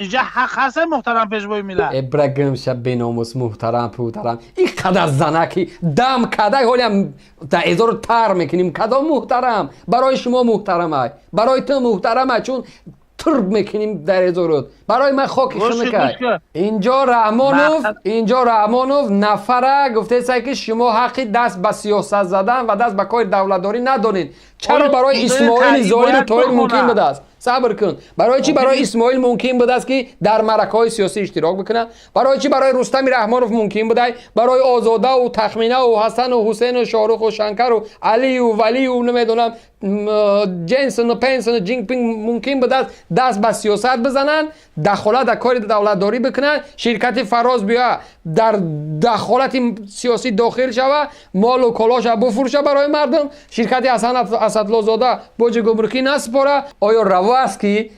Инҷа ҳақ ҳаст, муҳтарам пешвои миллат. Эбрагимша, беномус, муҳтарам пуҳтарам, ин қадар занаки дам кадай, ҳолиам да эзору тар мекунем. Кадом муҳтарам? Барои шумо муҳтарамай, барои ту муҳтарамай, чун турб мекунем дар эзорут. Барои ман хоки хунукай. Инҷо Раҳмонов, инҷо Раҳмонов нафара гуфтеса, ки шумо ҳаққи даст ба сиёсат задан ва даст ба кори давлатдорӣ надоред. Чаро барои Исмоили Зоиру Тоир мумкин будааст? Сабр кун. Барои чӣ барои Исмоил мумкин будааст, ки дар маъракаҳои сиёсӣ иштирок бикунад? Барои чӣ барои Рустами Раҳмонов мумкин будай, барои Озодаву Тахминаву Ҳасану Ҳусену Шоҳруху Шанкару Алию Валию, намедонам, Ҷенсону Пенсону Ҷинпинг мумкин будааст даст ба сиёсат бизананд, дахолат дар кори давлатдорӣ бикунанд, ширкати Фароз биё дар дахолати сиёсӣ дохил шава, молу колоша буфурӯша барои мардум, ширкати Ҳасан Асадлозода боҷи гумрукӣ насупора? Оё раво аст, ки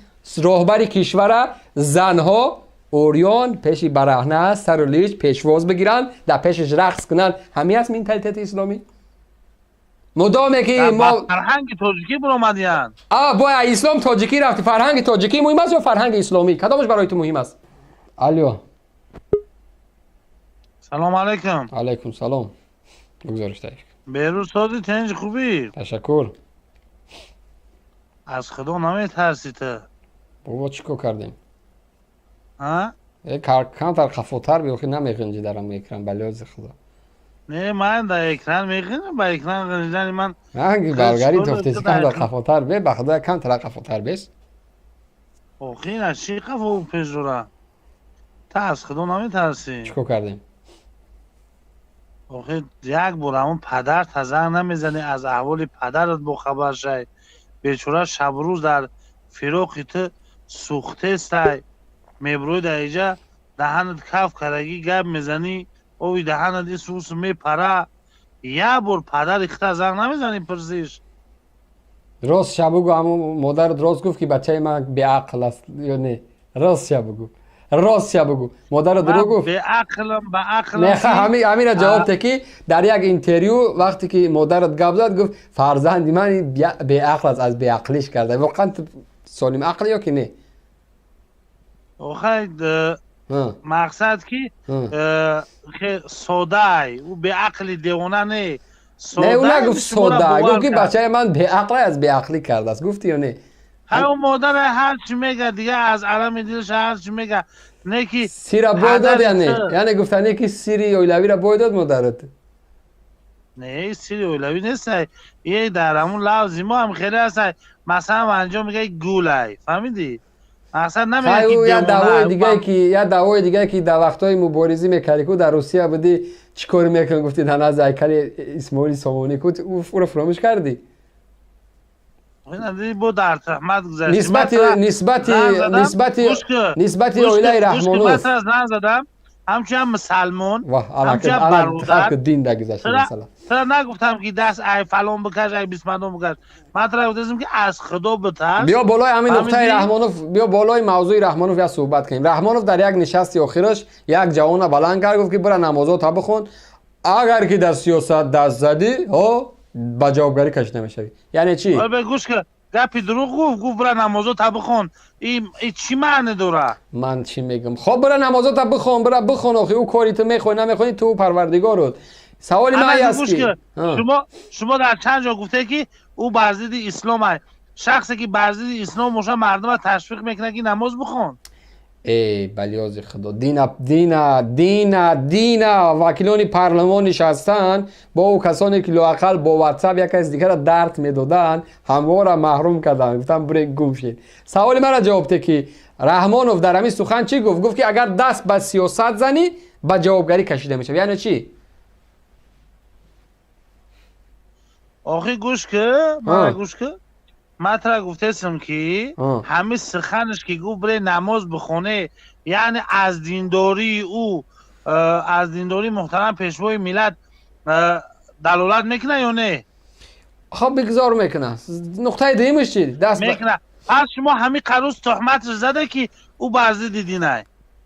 роҳбари кишвара занҳо урён, пеши бараҳна, сару лич пешвоз бигиранд, дар пешаш рақс кунанд? Ҳамин аст менталитети исломӣ? Мудоме ки мо фарҳанги тоҷикӣ биромадиянд. А боя ислом тоҷикӣ рафти. Фарҳанги тоҷикӣ муҳим аст ё фарҳанги исломӣ? Кадомаш барои ту муҳим аст? Алё. Салому алайкум. Алайкум салом, бигзориш таиф. Берӯз сози, тинҷ, хубӣ? Ташаккур. Аз Худо наметарсӣ ту? Бобо, чӣ кор кардем? Камтар қафотар биёхи, намеғинҷи дарам экран, ба лиҳози Худо. Не, ман дар экран меғинам, ба экран ғинҷидани ман. Баргари тофтеси, камтар қафотар бе, ба Худо, камтар қафотар бес. Охи, ина чӣ қафо пеш дора? Та аз Худо наметарсӣ? Чӣ кор кардем? Охи, як бор ҳамон падар тазанг намезанӣ, аз аҳволи падарат бохабар шай. Бечора шабрӯз дар фироқи ту сӯхтестай. Мебурӯй, дар иҷа даҳанат каф кардагӣ гап мезанӣ, ови даҳанат исус мепара. Як бор падари хита занг намезанӣ, пурсиш? Рост ша бугӯ, ҳамун модарат рост гуфт, ки бачаи ман беақл аст, ё не? Рост ша бугӯ, рост ша бугӯ, модарат дурӯғ гуфт? Беақлам, ба ақлам. Не, ҳамина ҷавоб те, ки дар як интервю, вақте ки модарат гап зад, гуфт: «Фарзанди ман беақл аст, аз беақлиш карда». Воқеан ту солим ақл ё ки не? Охай, мақсад ки содай, ӯ беақли девона не. Не, ӯ нагуфт сода, гуфт, ки бачаи ман беақл, аз беақлӣ кардааст. Гуфти ё не? Ҳай, ӯ модаре ҳарчи мега, дига аз алами дилаш ҳарчи мега, не ки. Сира бой дод, яъне гуфтане, ки сири оилавиро бой дод модарат? Не, сири оилавӣ нестай. Е, дар ҳамун лавзи мо ҳам хеле ҳастай, масалан, анҷом мега гулай, фаҳмидӣ? Мақсад намега ки як даъвои дигае ки, як даъвои дигае ки дар вақтҳои муборизӣ мекардӣ ку, дар Русия будӣ, чӣ кори мекунӣ гуфтӣ, дар назди ҳайкали Исмоили Сомонӣ ку, ӯро фуромӯш кардӣ? Бо дар таҳмат гузашт. Нисбати оилаи Раҳмонов. Занг задам, ҳамчунам мусалмон, ҳамчунам бародар. Дин дагузашт масалан. Тра нагуфтам, ки даст ай фалон бикаш, ай бисмадон бикаш. Ман тра гуфтам, ки аз Худо битарс. Биё болои ҳамин нуқтаи Раҳмонов, биё болои мавзӯи Раҳмонов як суҳбат кунем. Раҳмонов дар як нишасти охираш як ҷавона баланд кард, гуфт, ки бира намозота бихон, агар ки дар сиёсат даст задӣ, ҳо, ба ҷавобгарӣ кашида мешавӣ. Яъне чӣ? Гӯш ка, гапи дурӯғ гуфт. Гуфт: «Бира намозота бихон». И чӣ маъне дора? Ман чӣ мегӯм? Хоб, бира намозота бихон, бира бихон. Охи, ӯ кори ту, мехоҳӣ, намехоҳӣ, ту парвардигорут. Саволи ман аст ки шумо дар чанд ҷо гуфте, ки ӯ бар зидди ислом ай. Шахсе ки бар зидди ислом боша, мардума ташвиқ мекунад, ки намоз бихон? Э, балиёзи Худо, дина, дина, дина, дина вакилони парлумон нишастанд бо ӯ, касоне ки лоақал бо Ватсап як каси дигара дард медоданд, ҳамвора маҳрум карданд, гуфтанд: «Буре, гум шед». Саволи мара ҷавоб те, ки Раҳмонов дар ҳамин сухан чӣ гуфт? Гуфт, ки агар даст ба сиёсат занӣ, ба ҷавобгарӣ кашида мешавӣ. Яъне чӣ? Охи, гӯш ки, мара гӯш ки, ман тра гуфтесам, ки ҳамин суханаш, ки гуфт: «Бире намоз бихоне», яъне аз диндории ӯ, аз диндории муҳтарам пешвои миллат далолат мекунад ё не? Хоб, бигзор мекунад. Нуқтаи дуюмаш чи? Даст мекунад. Пас шумо ҳамин қарӯз туҳматш зада, ки ӯ бар зидди динай.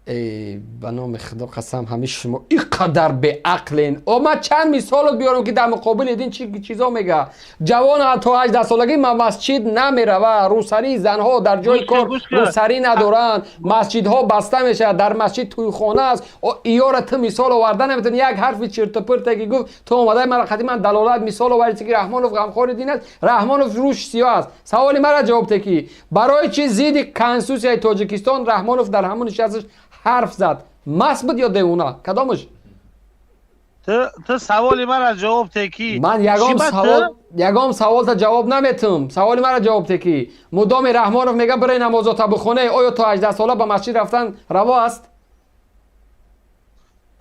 Эй, ба номи Худо қасам, ҳамин шумо ин қадар беақлен. О, ман чанд мисолот биёрам, ки дар муқобили дин чӣ чизо мега. Ҷавон то 18 солагӣ ма масҷид намерава, рӯсарии занҳо дар ҷои кор рӯсарӣ надоранд, масҷидҳо баста мешавад, дар масҷид тӯйхона аст. Иёра ту мисол оварда наметавонӣ. Як ҳарфи чиртупирте ки гуфт, ту омадаи мара қати ман далолат мисол оварди, ки Раҳмонов ғамхори дин аст, Раҳмонов рӯш сиёҳ аст. Саволи мара ҷавоб те, ки барои чӣ зидди Конститутсияи Тоҷикистон Раҳмонов дар ҳамон нишасташ ҳарф зад? Маст буд ё девона, кадомаш? Ту саволи мара ҷавоб те, ки Ман ягон савол, ягон саволта ҷавоб наметум. Саволи мара ҷавоб те, ки мудоми Раҳмонов мега, бирай намозота бихоне, оё то 18 сола ба масҷид рафтан раво аст?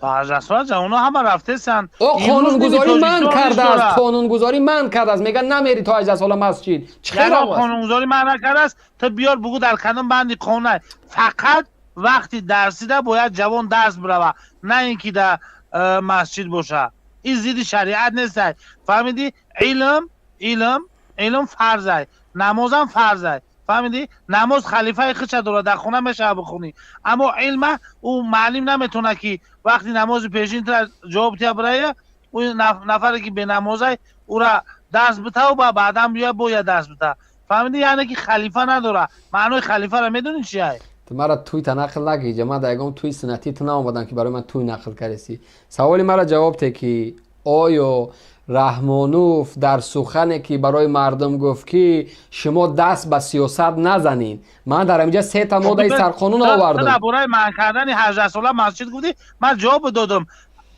То 18 сола ҷавоно ҳама рафтесанд. О, қонунгузорӣ манъ кардааст, қонунгузорӣ манъ кардааст, мега намери то 18 сола масҷид. Чӣ хел раво? Қонунгузорӣ манъ накардааст. Ту биёр, бугӯ, дар кадом банди қонун. Фақат вақти дарсида бояд ҷавон дарс бирава, на ин ки дар масҷид боша. Ин зидди шариат нестай, фаҳмидӣ? Илм фарзай, намозам фарзай, фаҳмидӣ? Намоз халифаи худша дорад, дар хона мешава бихонӣ, аммо илма ӯ маълим наметавонад, ки вақти намози пешин тра ҷавоб тия бирая, ӯ нафаре ки бенамозай, ӯра дарс битаву ба баъдан биёя бояд дарс бита, фаҳмидӣ? Яъне ки халифа надора. Маънои халифаро медонӣ чиай? Ту мара туйта нақл накиҷа. Ман дар ягон туй суннатӣ ту наомадам, ки барои ман туй нақл кардеси. Саволи мара ҷавоб те, ки оё Раҳмонов дар сухане, ки барои мардум гуфт, ки шумо даст ба сиёсат назанед, ман дар инҷа сета моддаи сарқонун овардам. Дар бораи манъ кардани 18 сола масҷид гуфтӣ, ман ҷавоб додам.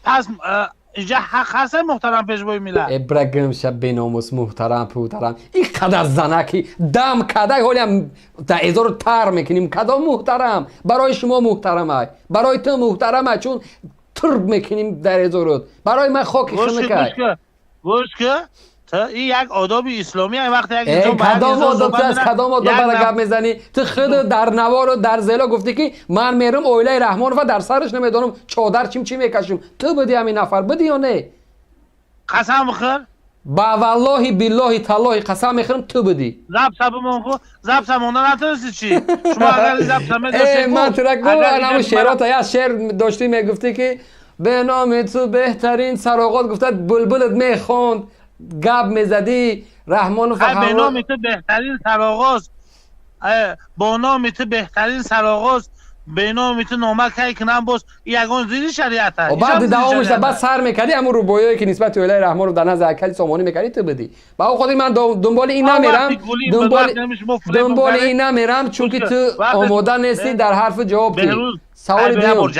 Пас инҷа ҳақ ҳаст, муҳтарам пешвои миллат. Эбра гимша, беномус, муҳтарам пуҳтарам. Ин қадар занаки дам кадай, ҳолиам дар эзору тар мекунем. Кадом муҳтарам? Барои шумо муҳтарамай, барои ту муҳтарамай, чун турб мекунем дар эзорут. Барои ман хоки хунукай. Гӯш ки, ин як одоби исломӣ. Вақте як кадом одоб? Ту аз кадом одоб бара гап мезанӣ? Ту худ дар навору дар зело гуфтӣ, ки ман мерум оилаи Раҳмонова, дар сараш намедонам чодар чим чӣ мекашум. Ту будӣ, ҳамин нафар будӣ ё не? Қасам бихӯр. Ба валлоҳи, биллоҳи, таллоҳи қасам мехӯрам, ту будӣ. Запса бимон, ху запса монда натонисти чӣ? Шумо агар запса медоштед. Ман тура гуфтам, шерота як шеър доштӣ, мегуфтӣ, ки бе номи ту беҳтарин сароғот, гуфта булбулат мехонд, гап мезадӣ Раҳмонов. Бе номи ту беҳтарин сароғоз, бо номи ту беҳтарин сароғоз, бе номи ту нома кай кунам боз, ягон зидди шариат. Баъди давомашда баъд сар мекардӣ, ҳамун рубоиое, ки нисбати оилаи Раҳмонов дар назди акали Сомонӣ мекардӣ, ту будӣ. Ба он хотир ман дунболи ин намерам, дунболи ин намерам, чунки ту омода нестӣ дар ҳарфи ҷавоб дӣ. Саволи дуюм.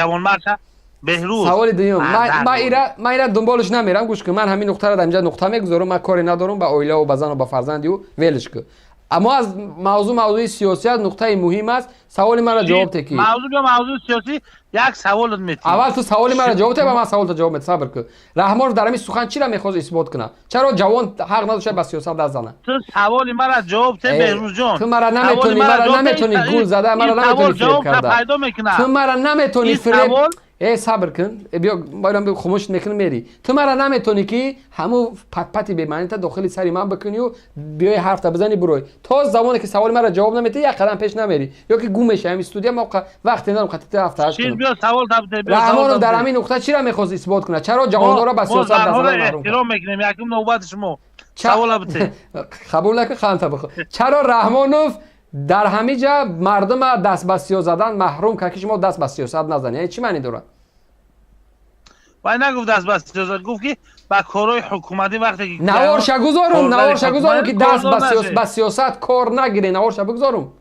Саволи дуюм. Ман ира дунболаш намерам. Гӯш кун, ман ҳамин нуқтаро дар инҷа нуқта мегузорам. Ман коре надорам ба оилаву ба зану ба фарзанди ӯ, велиш кун. Аммо аз мавзӯъ, мавзӯи сиёсӣ аст, нуқтаи муҳим аст. Саволи маро ҷавоб те, ки Мавзӯъ ё мавзӯи сиёсӣ, як саволот метӣ. Аввал ту саволи маро ҷавоб те, ба ман саволто ҷавоб мет. Сабр кун. Раҳмонов дар ҳамин сухан чиро мехост исбот кунад? Чаро ҷавон ҳақ надошта ба сиёсат даст занад? Ту саволи мара ҷавоб те, Беҳрӯзҷон. Ту мара наметонӣ, мара наметонӣ гул зада, мара наметонӣ фиреб карда. Ту мара наметонӣ фиреб. Э, сабр кун, биё, байрам хомӯш мекунӣ, мери. Ту мара наметонӣ, ки ҳамун патпати бемаънита дохили сари ман бикунию биёи ҳарфта бизани, бурой. То замоне ки саволи мара ҷавоб наметиҳӣ, як қадам пеш намери ё ки гум мешавӣ. Ҳамин студия мо вақте надорам қатъи ҳафтаҳашт кунам. Раҳмонов дар ҳамин нуқта чиро мехост исбот кунад? Чаро ҷавононро ба сиёсат даст задан маҳрум? Эҳтиром мекунем, якум навбати шумо савола бите. Қабул накун, ханта бихӯр. Чаро Раҳмонов дар ҳамин ҷа мардума даст ба сиёсат задан маҳрум кард, ки шумо даст ба сиёсат назанед? Яъне чӣ маъне дорад? Вай нагуфт даст ба сиёсат, гуфт, ки ба корҳои ҳукуматӣ вақте ки Наворша гузорум, наворша гузорум, ки даст ба сиёсат кор нагире, наворша бигузорум.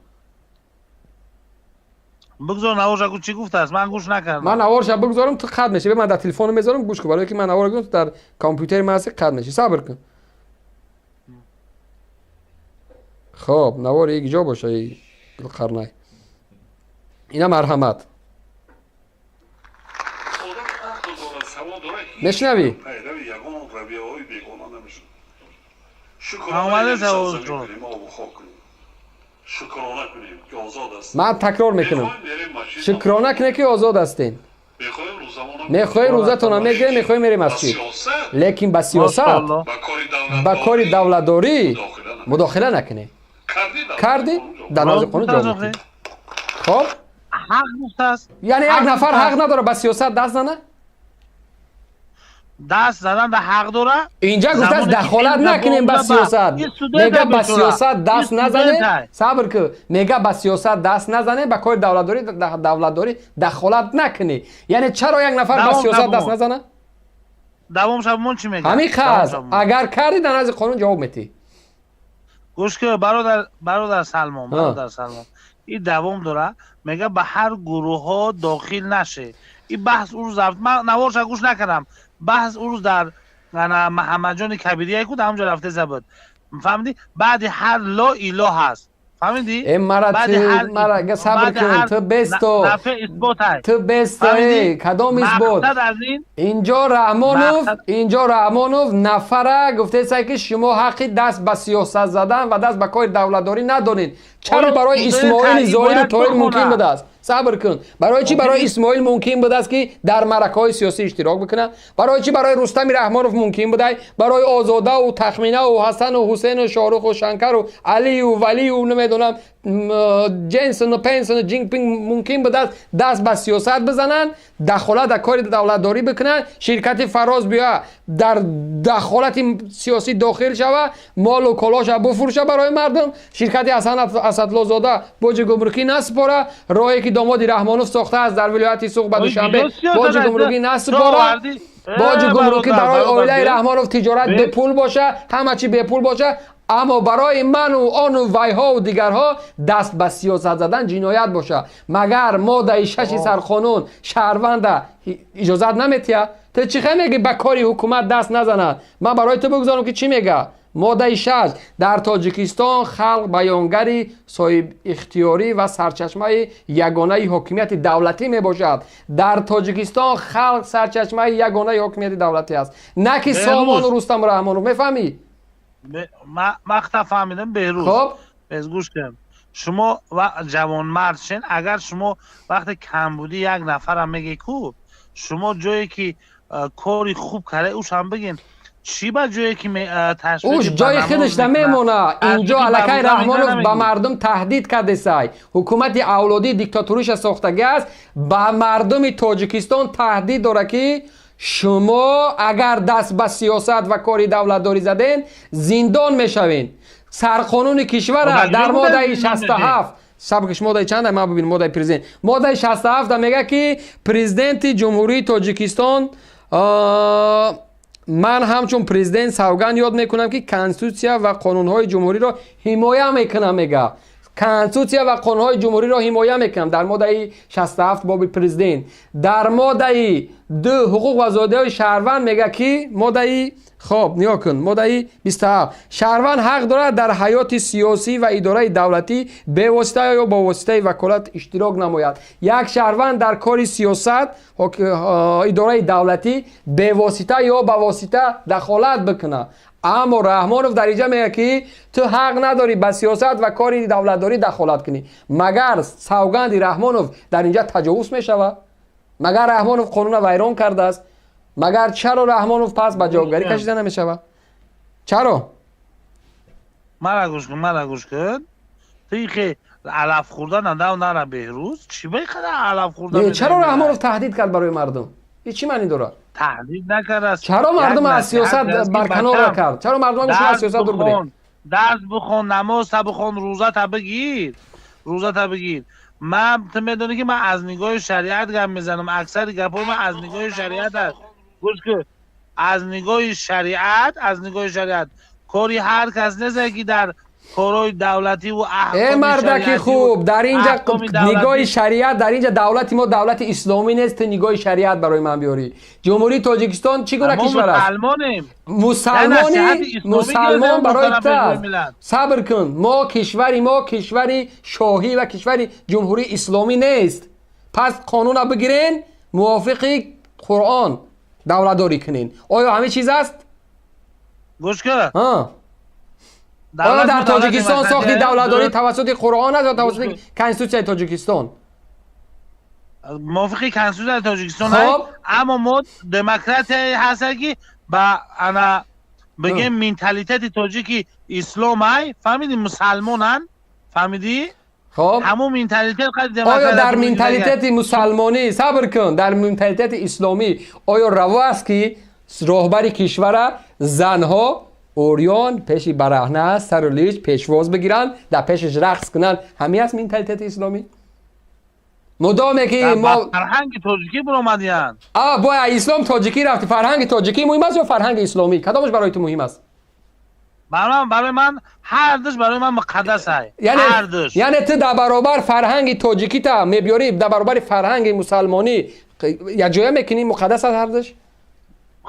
Бигзор наворша. Чӣ гуфтааст? Ман гӯш накардам. Ман наворша бигузорум, ту қат меши. Ман дар телефону мезорам, гӯш кун, барое ки ман навора гузорам, ту дар компютери ман ҳасти, қат меши. Сабр кун. Хоб, навори ик ҷо боша, қарнай ина, марҳамат. Мешунавӣ? Равияҳои бегона намешуд. Омада саволшон. Шукрона кунем, ки озод ҳастем. Ман такрор мекунам: шукрона кунем, ки озод ҳастем. Мехоҳем, рӯзатона мегирем, мехоҳем, мерем масҷид, лекин ба сиёсат, ба кори давлатдорӣ мудохила накунем. Кардӣ, дар назди қонун ҷавоб медиҳӣ. Хоб. Ҳақ гуфтааст. Яъне як нафар ҳақ надорад ба сиёсат даст зана? Даст задан да ҳақ дора. Инҷа гуфтааст, дахолат накунем ба сиёсат. Мега, ба сиёсат даст назанем. Сабр ку, мега, ба сиёсат даст назанем, ба кори давлатдорӣ дахолат накунӣ. Яъне чаро як нафар ба сиёсат даст назана? Давом шабмон чӣ мега? Ҳамин қаз агар кардӣ, дар назди қонун ҷавоб метиҳӣ. Гӯш ку, бародар, бародар Салмон, бародар Салмон, и давом дора. Мега, ба ҳар гурӯҳҳо дохил наше. И баҳс ӯ рӯз ман наворша гӯш накардам. Баҳс ӯ рӯз дар Маҳаммадҷони Кабирия ку дар ҳамҷо рафте забуд, фаҳмидӣ? Баъди ҳар ло ило ҳаст, фаҳмидӣ? Э, мара мара сабр кун, ту бесто, ту бесто. Кадом исбот? Инҷо Раҳмонов, инҷо Раҳмонов нафара гуфтеса, ки шумо ҳаққи даст ба сиёсат задан ва даст ба кори давлатдорӣ надоред. Чаро барои Исмоили, Зоиру Тоҳир мумкин будааст? Сабр кун, барои чӣ барои Исмоил мумкин будааст, ки дар маъракаҳои сиёсӣ иштирок бикунад? Барои чӣ барои Рустами Раҳмонов мумкин будай, барои Озодаву Тахминаву Ҳасану Ҳусену Шоҳруху Шанкару Алию Валию, намедонам, Ҷенсону Пенсону Ҷинпинг мумкин будааст даст ба сиёсат бизананд, дахолат дар кори давлатдорӣ бикунанд, ширкати Фароз биё дар дахолати сиёсӣ дохил шава, молу колоша буфурӯша барои мардум, ширкати Ҳасан Асадлозода боҷи гумрукӣ насупора, роҳе ки домоди Раҳмонов сохтааст дар вилояти Суғд ба Душанбе, боҷи гумрукӣ насупора, боҷи гумрукӣ барои оилаи Раҳмонов тиҷорат бепул боша, ҳама чӣ бепул боша, аммо барои ману ону вайҳову дигарҳо даст ба сиёсат задан ҷиноят боша? Магар моддаи 6-и сарқонун шаҳрванда иҷозат наметиҳад? Ту чӣ хел мегӣ, ба кори ҳукумат даст назанад? Ман барои ту бигузорам, ки чӣ мега моддаи 6: дар Тоҷикистон халқ баёнгари соҳибихтиёрӣ ва сарчашмаи ягонаи ҳокимияти давлатӣ мебошад. Дар Тоҷикистон халқ сарчашмаи ягонаи ҳокимияти давлатӣ аст, на ки Сомону Рустам Раҳмонов, мефаҳмӣ? Махта фаҳмидам, Беҳрӯз. Хоб. Гӯш кун, шумо ҷавонмард шен. Агар шумо вақте камбудӣ як нафарам меге ку, шумо ҷое ки кори хуб карда, ушам бигин. Чӣ ба ҷое ки уш ҷои худаш намемона. Инҷо аллакай Раҳмонов ба мардум таҳдид кардесай. Ҳукумати авлодии диктатуриша сохтагӣ аст, ба мардуми Тоҷикистон таҳдид дорад, ки шумо агар даст ба сиёсат ва кори давлатдорӣ заден, зиндон мешавед. Сарқонуни кишвара дар моддаи 67, сабкиш, моддаи чанда, ман бибин, моддаи президент, моддаи 67 мега, ки президенти Ҷумҳурии Тоҷикистон: ман ҳамчун президент савганд ёд мекунам, ки конститутсия ва қонунҳои ҷумҳуриро ҳимоя мекунам. Мега, конститутсия ва қонунҳои ҷумҳуриро ҳимоя мекунам, дар моддаи 67 боби президент. Дар моддаи 2 ҳуқуқ ва озодиҳои шаҳрванд мега, ки моддаи, хоб, нигоҳ кун, моддаи 27: шаҳрванд ҳақ дорад дар ҳаёти сиёсӣ ва идораи давлатӣ бевосита ё бо воситаи ваколат иштирок намояд. Як шаҳрванд дар кори сиёсат, идораи давлатӣ бевосита ё ба восита дахолат бикунад. Аммо Раҳмонов дар инҷа мегӯяд, ки ту ҳақ надорӣ ба сиёсат ва кори давлатдорӣ дахолат кунӣ. Магар савганди Раҳмонов дар инҷа таҷовуз мешавад? Магар Раҳмонов қонунро вайрон кардааст? Магар чаро Раҳмонов пас ба ҷавобгарӣ кашида намешавад? Чаро? Мара гӯш кун, мара гӯш кун. Ту хе алаф хӯрда надав нара, Беҳрӯз. Чӣ ба қадар алаф хӯрда? Чаро Раҳмонов таҳдид кард барои мардум? И чӣ маънӣ дорад? Таҳдид накардааст. Чаро мардум аз сиёсат барканора кард? Чаро мардум аз сиёсат дур буред? Дарс бихон, намозта бихон, рӯзата бигир, рӯзата бигир. Ман, ту медонӣ, ки ман аз нигоҳи шариат гап мезанам. Аксари гапҳои ман аз нигоҳи шариат аст. Гӯш кун, аз нигоҳи шариат, аз нигоҳи шариат кори ҳар кас нест, ки дар корҳои давлативу э, мардаки хуб, дар инҷа нигоҳи шариат, дар инҷа давлати мо давлати исломӣ нест. Ту нигоҳи шариат барои ман биёрӣ. Ҷумҳурии Тоҷикистон чӣ гуна кишвар аст? Мусалмонӣ, мусалмон барои ту аст. Сабр кун, мо кишвари мо кишвари шоҳӣ ва кишвари ҷумҳурии исломӣ нест. Пас қонуна бигирен, мувофиқи Қуръон давлатдорӣ кунен. Оё ҳамин чиз аст? Гӯш кун. Оё дар Тоҷикистон сохти давлатдорӣ тавассути Қуръон аст ё тавассути конститутсияи Тоҷикистон? Мувофиқи конститутсияи Тоҷикистон, аммо мо демократияе ҳаста, ки ба ана бигем, менталитети тоҷики ислом ай, фаҳмидӣ, мусалмонанд, фаҳмидӣ? Хоб, ҳамун менталитет оё дар менталитети мусалмонӣ, сабр кун, дар менталитети исломӣ оё раво аст, ки роҳбари кишвара занҳо урён, пеши бараҳна, сару лич пешвоз бигиранд, дар пешаш рақс кунанд? Ҳамин аст менталитети исломӣ? Мудоме ки мо фарҳанги тоҷикӣ биромадиянд. А бояд ислом тоҷикӣ рафти. Фарҳанги тоҷикӣ муҳим аст ё фарҳанги исломӣ? Кадомаш барои ту муҳим аст? Барои ман ҳардуш, барои ман муқаддас ай ҳардуш. Яъне ту дар баробар фарҳанги тоҷикита мебиёрӣ, дар баробари фарҳанги мусалмонӣ якҷоя мекунӣ, муқаддас аст ҳардуш?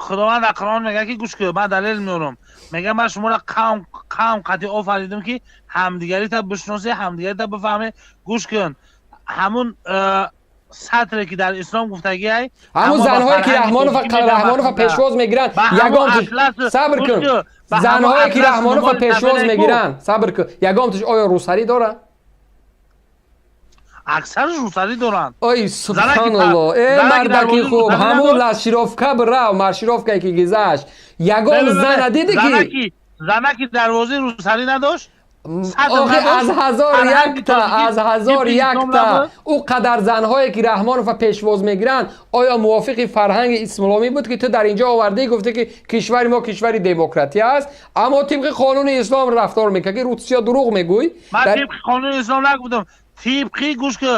Худованд дар Қуръон мегӯяд, ки гӯш кун, ман далел меорам, мегӯяд: ман шуморо қавм қавм қатъи офаридам, ки ҳамдигарита бишносӣ, ҳамдигарита бифаҳмед. Гӯш кун, ҳамун сатре ки дар ислом гуфтагиай. Ҳамун занҳое ки Раҳмонова пешвоз мегиранд, ягон, сабр кун, занҳое ки Раҳмонова пешвоз мегиранд, сабр кун, ягонташ оё рӯсарӣ дорад? Аксараш рӯсарӣ доранд. Ой, субҳаналло! Э, мардаки хуб, ҳамун маршировка бирав, маршировкае ки гузашт, ягон зана диди ки Занаки дарвозаи рӯсарӣ надошт. Охи, аз ҳазор якта, аз ҳазор якта. Ӯ қадар занҳое ки Раҳмонова пешвоз мегиранд, оё мувофиқи фарҳанги исломӣ буд, ки ту дар инҷо овардӣ, гуфтӣ, ки кишвари мо кишвари демократия аст, аммо тибқи қонуни ислом рафтор мекунад, ки русия дурӯғ мегӯй? Ман тибқи қонуни ислом нагуфтам. Тибқи, гӯш ки,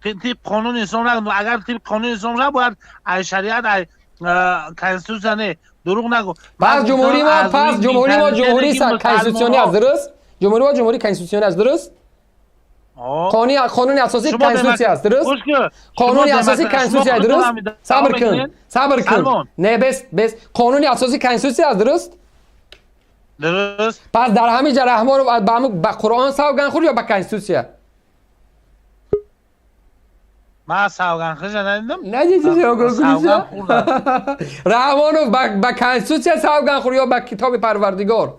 тибқи қонуни ислом нагуфтам. Агар тибқи қонуни ислом шавад, бояд ай шариат, ай конститутсия. Не, дурӯғ нагӯ. Пас ҷумҳурии мо, пас ҷумҳурии мо ҷумҳурии конститутсионӣ аст, дуруст? Ҷумҳурии мо ҷумҳурии конститутсионӣ аст, дуруст? Қонуни асосӣ конститутсия аст, дуруст? Қонуни асосӣ конститутсия, дуруст? Сабр кун, сабр кун, не, бес, бес. Қонуни асосӣ конститутсия аст, дуруст? Дуруст. Пас дар ҳамин ҷа Раҳмонов ба Қуръон савганд хӯрд ё ба конститутсия? Ман савгандхӯриша надидам. Надидӣ? Раҳмонов ба конститутсия савганд хӯрд ё ба китоби Парвардигор?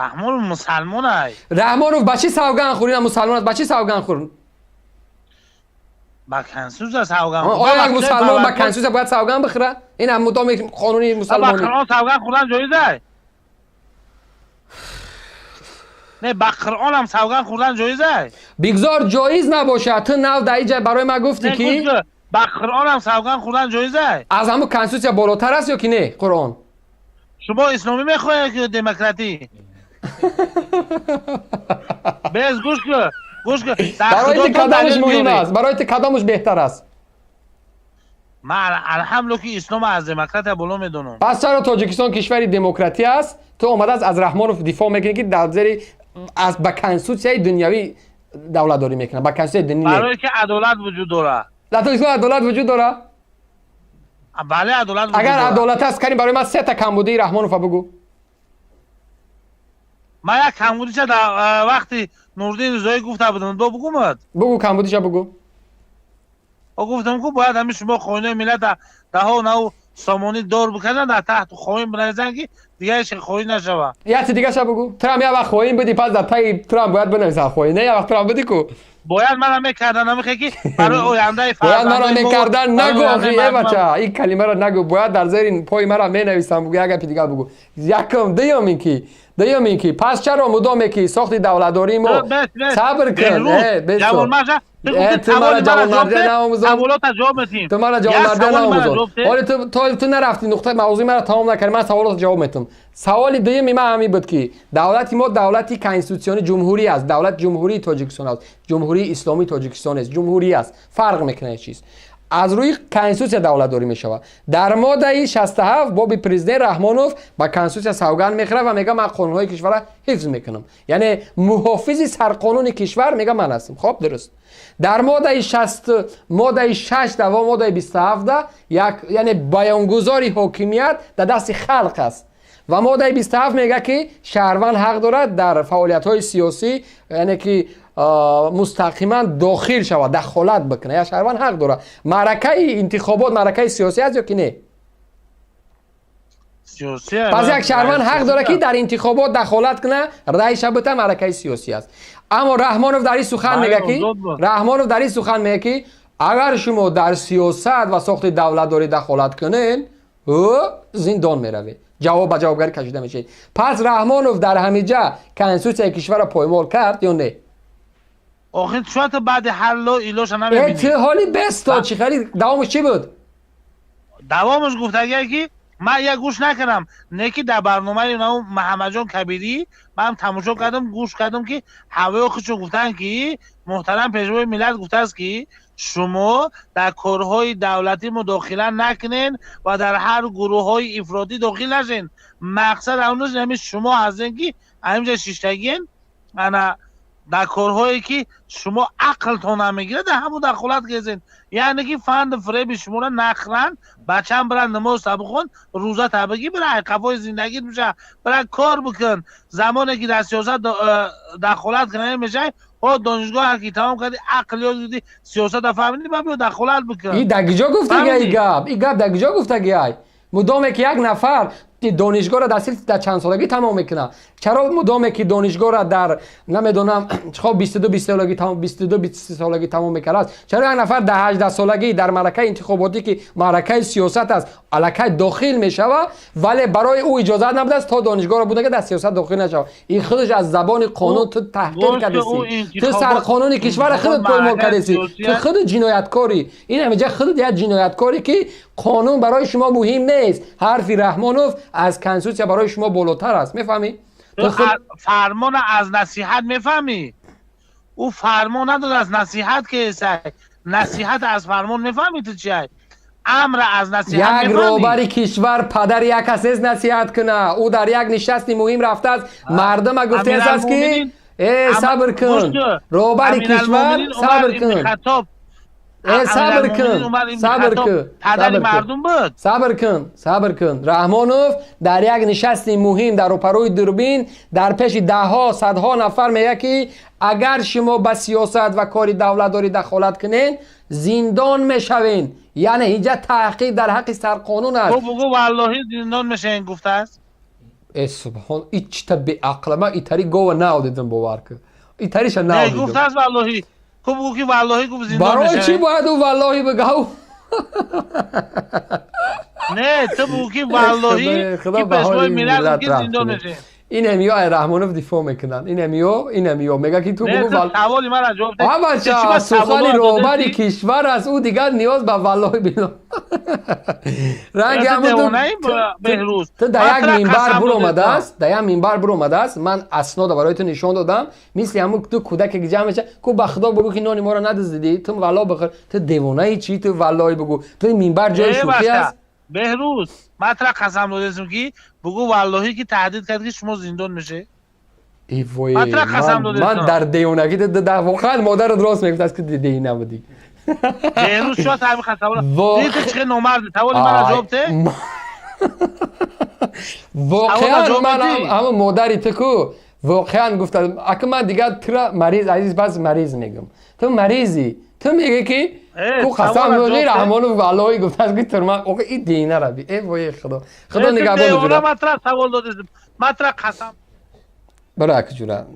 Раҳмонов мусалмон ай. Раҳмонов ба чӣ савганд хӯрд? Ина мусалмон аст, ба чӣ савганд хӯрд? Ба конститутсия савганд. Оё як мусалмон ба конститутсия бояд савганд бихӯрад? Ин ҳам мудоми қонуни мусалмонӣ. Ба Қуръон савганд хӯрдан ҷоиз ай? Не, ба Қуръонам савганд хӯрдан ҷоиз ай? Бигзор ҷоиз набошад. Ту нав дар иҷа барои ман гуфтӣ, ки Ба Қуръонам савганд хӯрдан ҷоиз ай? Аз ҳамун конститутсия болотар аст ё ки не Қуръон? Шумо исломӣ мехоҳед ки демократӣ? Без, гӯш кун, гӯш кун. Барои ту кадомаш муҳим аст? Барои ту кадомаш беҳтар аст? Ман, алҳамдулилла, ки ислом аз демократия боло медонам. Пас чаро Тоҷикистон кишвари демократия аст, ту омадааст аз Раҳмонов дифоъ мекунӣ, ки дар зери аз ба конститутсияи дунявӣ давлатдорӣ мекунад, ба конститутсияи динӣ? Барое ки адолат вуҷуд дорад. Дар Тоҷикистон адолат вуҷуд дорад? Бале, адолат. Агар адолат аст, кани барои ман сета камбудии Раҳмонова бугӯ. Ман як камбудиша дар вақти Нурдин Ризоӣ гуфта будам, бо бугумад? Бугӯ, камбудиша бугӯ. Гуфтам ку, бояд ҳамин шумо хоинои миллата даҳо нав сомонӣ дор бикардан, дар таҳту хоин бинависанд, ки дигараш хоин нашавад. Яке дигаша бугӯ. Турам як вақт хоин будӣ, пас дар таи турам бояд бинависанд хоин. Не, як вақт турам будӣ ку. Бояд мана мекардан, намехе ки барои ояндаи Бояд мара мекардан нагӯ, охи, э бача, ин калимаро нагӯ. Бояд дар зери пои мара менависам бугӯ, як гапи дигар бугӯ. Якум, дуюм ин ки, дуюм ин ки, пас чаро мудоме ки сохти давлатдории мо, сабр кун, ту мара ҷавонмардия наомӯзон, ту мара ҷавонмардия наомӯзон. Ҳоли ту нарафтӣ, нуқтаи мавзӯи мара тамом накардӣ, ман саволото ҷавоб метам. Саволи дуюми ман ҳамин буд, ки давлати мо давлати конститутсионӣ ҷумҳурӣ аст, давлат Ҷумҳурии Тоҷикистон аст, Ҷумҳурии Исломии Тоҷикистон нест, ҷумҳурӣ аст, фарқ мекунад чиз. Аз рӯи конститутсия давлатдорӣ мешавад. Дар моддаи 67 боби президент Раҳмонов ба конститутсия савганд мехӯрад ва мега: ман қонунҳои кишварро ҳифз мекунам, яъне муҳофизи сарқонуни кишвар, мега, ман ҳастам. Хоб, дуруст. Дар моддаи моддаи 6 ва моддаи 27 як, яъне баёнгузори ҳокимият дар дасти халқ аст, ва моддаи 27 мега, ки шаҳрванд ҳақ дорад дар фаъолиятҳои сиёсӣ, яъне ки мустақиман дохил шавад, дахолат бикунад. Як шаҳрванд ҳақ дорад. Маъракаи интихобот маъракаи сиёсӣ аст ё ки не? Пас як шаҳрванд ҳақ дорад, ки дар интихобот дахолат кунад, райша бита, маъракаи сиёсӣ аст. Аммо Раҳмонов дар ин сухан мега, ки, Раҳмонов дар ин сухан мега, ки агар шумо дар сиёсат ва сохти давлатдорӣ дахолат кунед, Зиндон меравед, ҷавоб ба ҷавобгарӣ кашида мешавед. Пас Раҳмонов дар ҳамиҷа конститутсияи кишварро поймол кард ё не? Охир шояд баъди ҳар ло илоша намебинӣ. Ту ҳоли бесто чӣ хеле давомаш чӣ буд? Давомаш гуфтагия, ки ман як гӯш накардам, не ки дар барномаи Маҳаммадҷон Кабирӣ ман тамошо кардам, гӯш кардам, ки ҳавои худшон гуфтанд, ки муҳтарам Пешвои миллат гуфтааст, ки шумо дар корҳои давлатӣ мудохила накунен ва дар ҳар гурӯҳҳои ифротӣ дохил нашен. Мақсад ҳамн ҳамин шумо ҳастен, ки ҳаминҷа шиштагиен, ана дар корҳое ки шумо ақлтон намегирад, дар ҳамун дахолат кезен, яъне ки фанду фиреби шуморо нахӯранд. Бачам, бира намоз та бихон, рӯза та бигӣ, бира қафои зиндагит биша, бира кор бикун. Замоне ки дар сиёсат дахолат кунӣ мешавӣ, ҳо донишгоҳ ки тамом кардӣ, ақл ёд гирифтӣ, сиёсата фаҳмидӣ, ба биё дахолат бикун. И дар киҷо гуфтагиай гап? И гап дар киҷо гуфтагиай? Мудоме ки як нафар донишгоҳро дар силф дар чанд солагӣ тамом мекунад, чаро мудоме ки донишгоҳро дар намедонам хоб 22 20 солагӣ, 22 23 солагӣ тамом мекардааст, чаро як нафар дар 18 солагӣ дар маъракаи интихоботӣ, ки маъракаи сиёсат аст, аллакай дохил мешавад, вале барои ӯ иҷозат набудааст, то донишгоҳро буда дар сиёсат дохил нашавад? Ин худаш аз забони қонун ту таҳқир кардасӣ, ту сарқонуни кишвара худат поймол кардасӣ, ту худат ҷинояткорӣ. Ин ҳамиҷа худат як ҷинояткорӣ, ки қонун барои шумо муҳим нест. Ҳарфи Раҳмонов аз конститутсия барои шумо болотар аст, мефаҳмӣ? Фармона аз насиҳат мефаҳмӣ? Ӯ фармон надод, аз насиҳат ки насиҳат аз фармон мефаҳмӣ ту чи амр аз насиҳат? Як роҳбари кишвар падари як кас нест насиҳат куна. Ӯ дар як нишасти муҳим рафтааст, мардума гуфтааст, ки э, сабр кун, роҳбари кишвар, сабр кун, э, сабр кун, сабр кун. Падари мардум буд. Сабр кун, сабр кун. Раҳмонов дар як нишасти муҳим дар рӯпарӯи дурбин, дар пеши даҳҳо, садҳо нафар мегӯяд, ки агар шумо ба сиёсат ва кори давлатдорӣ дахолат кунед, зиндон мешавед. Яъне ҳиҷа таҳқиқ дар ҳаққи сарқонун аст. Бугу, валлоҳи, зиндон мешавед гуфтааст. Э, субҳон, ичта беақла! Ман итари гова наодидам, бовар кун, итариша наодидам. Гуфтааст валлоҳи. Хуб, бугу ки валлоҳи гуфт зиндон. Барои чӣ бояд ӯ валлоҳи бигав? Не, ту бугу ки валлоҳи, ки Пешвои миллат ки зиндон мешавед. Ин амиё ай Раҳмонов дифоъ мекунанд, ин амиё мега, ки ту бугу. Саволи мара ҷавоб. Бача, сухани роҳбари кишвар аст, ӯ дигар ниёз ба валлоҳи било ранги. Ту дар як минбар буромадааст, дар як минбар буромадааст, ман аснода барои ту нишон додам. Мисли ҳамун ту кӯдаке ки ҷамъ меша ку, ба худо бугӯ, ки нони моро надуздидӣ, ту валло бихӯр. Ту девонаи чӣ? Ту валлоҳи бугӯ, ту минбар ҷои шӯхӣ аст? Беҳрӯз, ман тура қасам додастам, ки бугӯ валлоҳӣ, ки таҳдид кард, ки шумо зиндон мешед. Ман дар девонагӣ воқеан модарат рост мегуфт, ки дидеи набудӣ. Беҳрӯз, шояд ҳамин қасам дидӣ, чӣ номард. Саволи мара ҷавоб де. Воқеан ман ҳама модари ту ку воқеан гуфта, ака, ман дигар тура мариз, азиз, бас мариз мегӯм, ту маризӣ. Ту мегӯӣ, ки ку қасам меғи, Раҳмонов валлоҳи гуфтааст, ки турма. Охи, и дина раби, э вои худо, худо нигаҳбон. Ман тура савол додам, ман тура қасам. Бара, акҷура.